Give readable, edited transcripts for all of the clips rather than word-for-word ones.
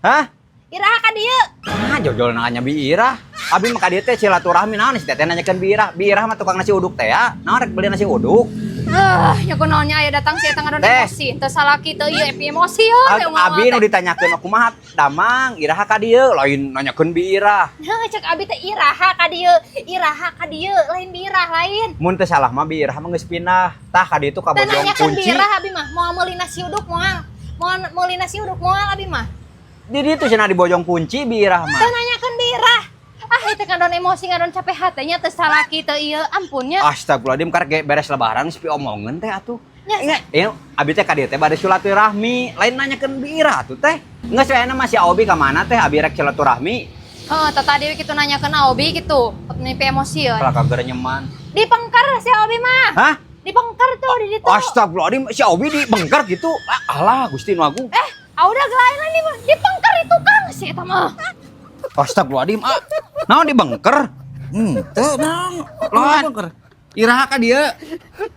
Hah? Iraha ka dieu? Ah, jojol nanya Bi Irah. Abi mah ka dieu teh silaturahmi, naon si teteh nanyakeun Bi Irah. Bi Irah mah tukang nasi uduk teh ya. Naon rek beli nasi uduk? Ah, ya kunaon nya aya datang si eta ngadon Teh. emosi. Teu salaki teu ieu epi emosi yo. Abi nu ditanyakeun mah kumaha damang, Iraha ka dieu, lain nanyakeun Bi Irah. Heuh, cek abi teh iraha ka dieu, iraha ka dieu, lain Bi Irah lain. Mun teu salah mah Bi Irah mah geus pindah. Tah ka dieu tuh ka Teu Bojong nanyakeun Bi Kunci. Irah abi mah, moal meuli nasi uduk moal. Moal meuli nasi uduk moal abi mah. Di ditu cenah di Bojong Kunci Bi Irah mah. Teu nanyakeun Bi Irah. Ah, itu ngadon emosi, ngadon capek hatenya, teu salaki teu ieu, ampunnya. Astagfirullahaladzim, karek ge beres lebaran sepi omongan teh atuh. Ya. Ingat, ya, abi teh ka dieu teh bade silaturahmi, lain nanyakeun Bi Irah atuh teh. Geus we mah si Obi ka mana teh, abi rek silaturahmi? Heeh, teh tadi kitu nanyakeun Obi gitu. Nipi emosi ya. Kalah kager nyeman. Di pengker si Obi mah. Hah? Di pengker tuh di ditu. Astagfirullahaladzim, si Obi di bengker gitu. Ah, alah, Gusti nu agung. Eh, ah udah lain lain di pengker itu kan si eta mah. Astagfirullahaladzim, ah. Naon di bengker? Teu naon. Lain. Iraha ka dieu?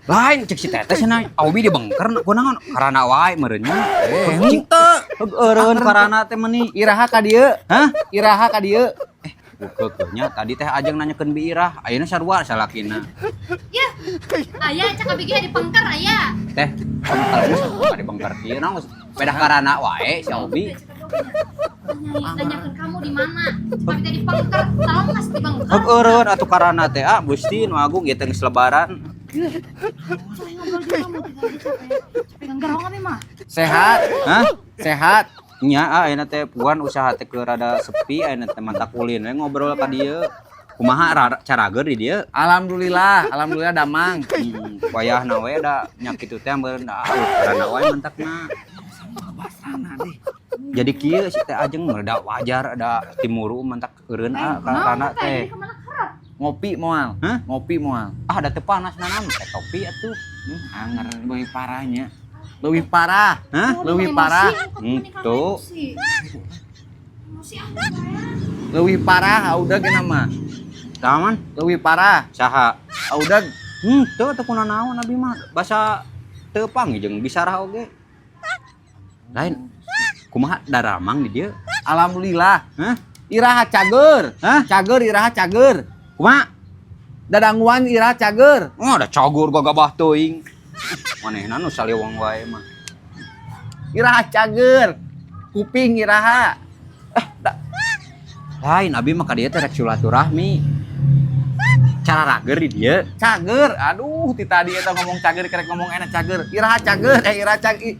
Lain cek si teteh cenah, Obi di bengker kunaon? Karana wae meureun nya. Eh, henteu. Eureun karana teh meuni. Iraha ka dieu? Hah? Iraha ka dieu? Keukeuhnya tadi teh ajeng nanyakeun Bi Irah, ayeuna sarua salakina. Ya. Aya cek abi ge di pengker aya. Teh, kalau geus di bengker kieu naon geus pedah karana wae si Obi. Nanyakeun kamu di mana? Cek abi teh di pengker, tolong mas di bengker. Eureun atuh karana teh, ah Gusti nu agung ieu teh geus lebaran. Saya ngobrol juga kamu tadi capek. Capek nggerong abi mah. Sehat? Hah? Sehat? Nya ah, ayeuna teh puan usaha teh keur rada sepi ayeuna teh mata kulin we ngobrol ka dieu. Kumaha carager di dieu? Alhamdulillah, alhamdulillah damang. Wayahna we da nya kitu teh meureun da karana wae mentakna. Basana deh. Jadi kieu si teh ajeng mah da wajar da timuru mentak eureun ah karana teh. Kemana kerap? Ngopi moal? Hah? Ngopi moal? Ah, da teu panas nanam teh topi atuh. Anger leuwih parahnya. Leuwih parah. Hah? Leuwih parah. Tuh. Emosi ah. Leuwih parah udah ge mah. Taman Leuwih parah. Saha? Udah. Teu teu kunaon abi mah. Basa teu panggih jeung bisarah oge. Lain kumaha daramang di dieu? Alhamdulillah. Hah? Iraha cager? Hah? Cager, iraha cager? Kumaha? Dadanguan iraha cager? Oh, da cagur gagabah teuing. Manehna nu saliweng wae mah. Iraha cager? Kuping iraha? Lain abi mah ka dieu teh rek silaturahmi. Cara rager di dieu. Cager. Aduh, ti tadi eta ngomong cager, kerek ngomong enak cager. Iraha cager? Eh, iraha cager?